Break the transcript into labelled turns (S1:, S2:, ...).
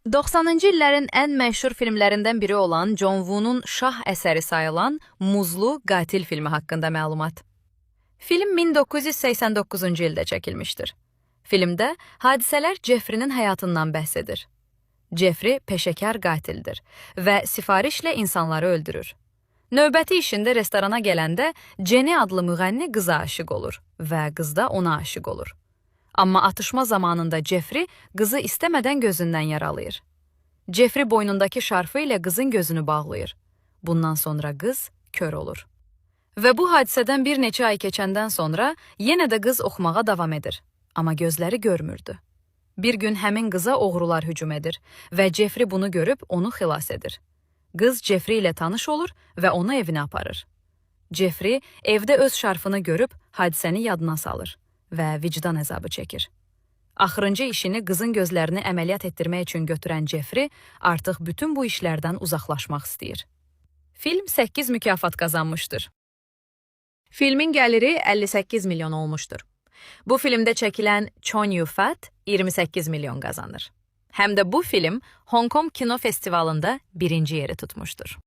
S1: 90-cı illərin ən məşhur filmlərindən biri olan John Woo'nun şah əsəri sayılan Muzlu Qatil filmi haqqında məlumat. Film 1989-cu ildə çəkilmişdir. Filmdə hadisələr Jeffrey-nin həyatından bəhs edir. Jeffrey peşəkar qatildir və sifarişlə insanları öldürür. Növbəti işində restorana gələndə Jenny adlı müğənni qıza aşiq olur və qız da ona aşiq olur. Amma atışma zamanında Jeffrey qızı istəmədən gözündən yaralayır. Jeffrey boynundakı şarfı ilə qızın gözünü bağlayır. Bundan sonra qız kör olur. Və bu hadisədən bir neçə ay keçəndən sonra yenə də qız oxumağa davam edir. Amma gözləri görmürdü. Bir gün həmin qıza oğrular hücum edir və Jeffrey bunu görüb onu xilas edir. Qız Jeffrey ilə tanış olur və onu evinə aparır. Jeffrey evdə öz şarfını görüb hadisəni yadına salır və vicdan əzabı çəkir. Axırıncı işini qızın gözlərini əməliyyat etdirmək üçün götürən Jeffrey artıq bütün bu işlərdən uzaqlaşmaq istəyir. Film 8 mükafat qazanmışdır.
S2: Filmin gəliri 58 milyon olmuşdur.
S1: Bu filmdə çəkilən Chow Yun-fat 28 milyon qazanır. Həm də bu film Hong Kong Kino Festivalında birinci yeri tutmuşdur.